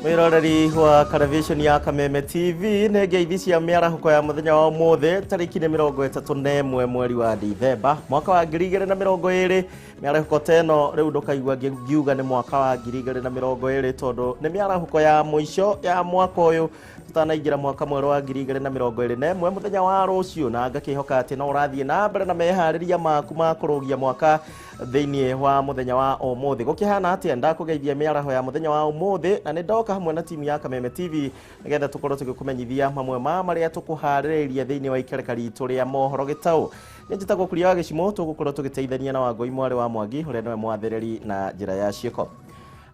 Mwiroreri wa television ya Kameme TV nĩ ngeithi cia mĩarahũko ya mũthenya wa ũmũthĩ tarĩki nĩ 31 mweri wa Dithemba mwaka wa 2020. Mĩarahũko ta ĩno rĩu ndũkaigua ngiuga nĩ mwaka wa 2020 tondũ nĩ mĩarahũko ya mũico ya mwaka ũyũ tutanaingĩra mwaka mwerũ wa 2021 mũthenya wa rũciũ, na ngakĩhoka atĩ no ũrathiĩ na mbere na meharĩria maku ma kũrũgia mwaka thĩinĩ wa mũthenya wa ũmũthĩ. Gũkĩhana atĩa? Ndakũgeithia mĩaraho ya mũthenya wa ũmũthĩ na nĩ ndoka hamwe na timu ya Kameme TV nĩgetha tũkorwo tũgĩkũmenyithia mamwe ma marĩa tũkũharĩrĩria thĩinĩ wa ikereka ritũ rĩa mohoro gĩtaũ. Nĩ njĩtagwo Kuria wa Gĩcimo, tũgũkorwo tũgĩteithania na Wangũi mwarĩ wa Mwangi ũrĩa nĩwe mwathĩrĩri na njĩra ya ciĩko.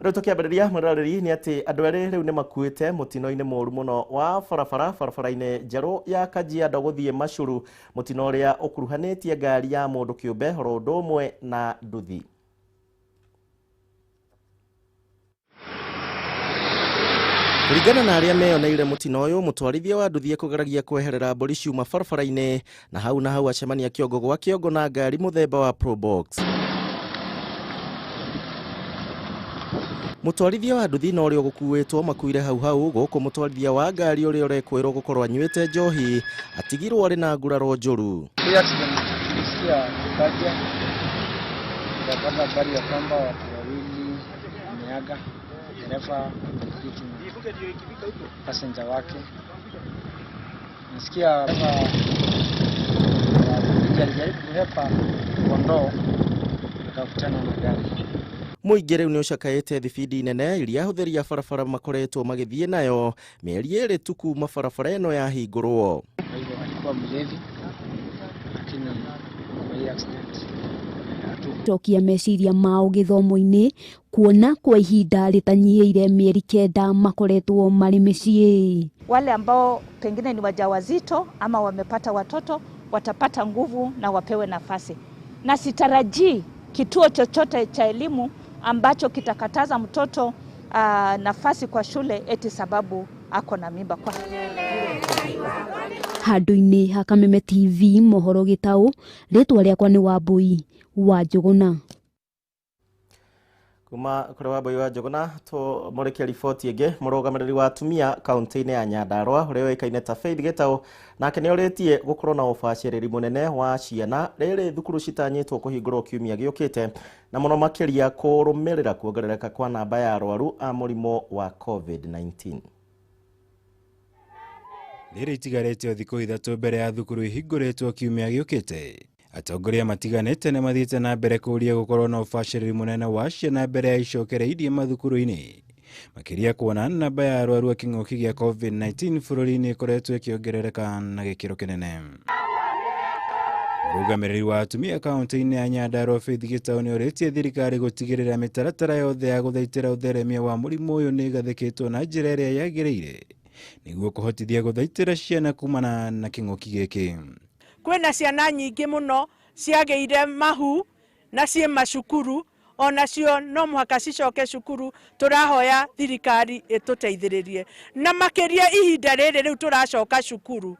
Rĩu tũkĩambĩrĩria mwĩroreri nĩ atĩ andũ erĩ rĩu nĩ makuĩte mũtino-inĩ mũũru mũno wa barabara barabara-inĩ njerũ ya Kajiado gũthiĩ Macuru, mũtino ũrĩa ũkuruhanĩtie ngari ya mũndũ kĩũmbe oro ũndũ ũmwe na nduthi. Kũringana na arĩa meyoneire mũtino ũyũ, mũtwarithia wa nduthi ekũgeragia kweherera mbũri ciuma barabara-inĩ na hau acemania kĩongo gwa kĩongo na ngari mũthemba wa Probox. Mũtwarithia wa nduthi na ũrĩa ũgũkuĩtwo makuire hau hau, gũkũ mũtwarithia wa ngari ũrĩa ũrekwĩrwo gũkorwo anyuĩte njohi atigirwo arĩ na nguraro njũru. Tulisikia tukaja tukapata habari ya kwamba watu wawili wameaga, dereva pikipiki na passenger wake. Nasikia dereva wa pikipiki alijaribu kuhepa kondoo akakutana na gari. Mũingĩ rĩu nĩ ũcakaĩte thibindi nene iria ahũthĩri a barabara makoretwo magĩthiĩ nayo mĩeri ĩrĩ tu kuma barabara ĩno yahingũrwo. Kwa hivyo alikuwa mlevi, lakini kwa hii accident cokia meciria mao gĩthomo-inĩ kuona kwa ihinda rĩtanyihĩire mĩeri 9 makoretwo marĩ mĩciĩ. Wale ambao pengine ni wajawazito ama wamepata watoto watapata nguvu na wapewe nafasi, na sitarajii kituo chochote cha elimu ambacho kitakataza mtoto nafasi kwa shule eti sababu ako na mimba. Kwa handũ-inĩ ha Kameme TV mohoro gĩtaũ, rĩtwa rĩakwa nĩ Wambui wa Njũgũna. Kuma kũrĩ Wambui wa Njũgũna tũmũrĩkie riboti ĩngĩ. Mũrũgamĩrĩri wa atumia kaunti-inĩ ya Nyandarua ũrĩa ũĩkaine ta Faith Gĩtaũ nake nĩ orĩtie gũkorwo na ũbacĩrĩri mũnene wa ciana rĩrĩ thukuru citanyĩtwo kũhingũrwo kiumia gĩũkĩte, na mũno makĩria kũrũmĩrĩra kuongerereka kwa namba ya arwaru a mũrimũ wa COVID-19. Rĩrĩ itigarĩte thikũ 3 mbere ya thukuru ihingũrĩtwo kiumia gĩũkĩte, atongoria matiganĩte nĩ mathiĩte na mbere kũũria gũkorwo na ũbacĩrĩri mũnene wa ciana mbere ya icokereirie mathukuru-inĩ, makĩria kuona namba ya arwaru a kĩng'ũki gĩa COVID-19 bũrũri-inĩ ĩkoretwo ĩkĩongerereka na gĩkĩro kĩnene. Mũrũgamĩrĩri wa atumia kaunti-inĩ ya Nyandarua Faith Gĩtaũ nĩ orĩtie thirikari gũtigĩrĩra mĩtaratara yothe ya gũthaitĩra ũtheremia wa mũrimũ ũyũ nĩ ĩgathĩkĩtwo na njĩra ĩrĩa yagĩrĩire nĩguo kũhotithia gũthaitĩra ciana kumana na kĩng'ũki gĩkĩ. Kwĩna ciana nyingĩ mũno ciagĩire mahu na ciĩ macukuru, onacio no mũhaka cicoke cukuru. Tũrahoya thirikari ĩtũteithĩrĩrie, na makĩria ihinda rĩrĩ rĩu tũracoka cukuru,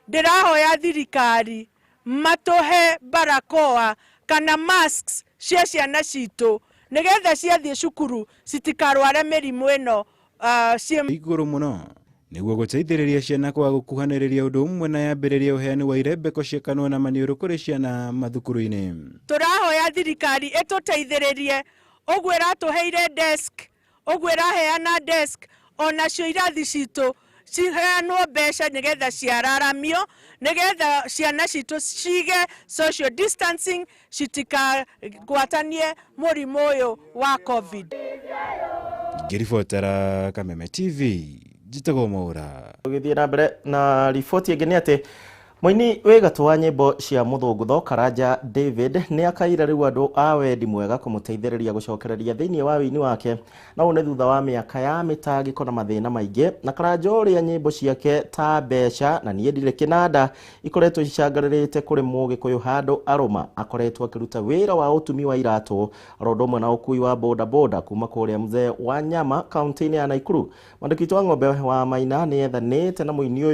ndĩrahoya thirikari matũhe barakoa kana masks cia ciana citũ nĩgetha ciathiĩ cukuru citikarware mĩrimũ ĩno igũrũ mũno nĩguo gũteithĩrĩria ciana kwaga gũkuhanĩrĩria ũndũ ũmwe na yambĩrĩria ũheani wa irembeko cia kanua na maniũrũ kũrĩ ciana mathukuru-inĩ. Tũrahoya thirikari ĩtũteithĩrĩrie, ũguo ĩratũheire desk, ũguo ĩraheana desk, onacio irathi citũ ciheanwo mbeca nĩgetha ciararamio, nĩgetha ciana citũ cige social distancing citikagwatanie mũrimũ ũyũ wa COVID. Ngĩribotera Kameme TV njĩtagwo Mwaura. Tũgĩthiĩ na mbere na riboti ĩngĩ nĩ atĩ mũini wĩ gatũ wa nyĩmbo cia mũthũngũtho Karanja David nĩ akaire rĩu andũ a wendi mwega kũmũteithĩrĩria gũcokereria thĩinĩ wa wĩini wake, na ũũ nĩ thutha wa mĩaka ya mĩtangĩko na mathĩna maingĩ. Na Karanja ũrĩa nyĩmbo ciake ta mbeca na niĩ ndirĩ kĩnanda ikoretwo icangarĩrĩte kũrĩ mũgĩkũyũ handũ arũma, akoretwo akĩruta wĩra wa ũtumi wa iratũ oro ũndũ ũmwe na ũkui wa boda boda kuma kũrĩa Mzee wa Nyama kaunti-inĩ ya Nakuru. Mwandĩki witũ wa Ng'ombe wa Maina nĩ ethanĩte na mũini ũyũ.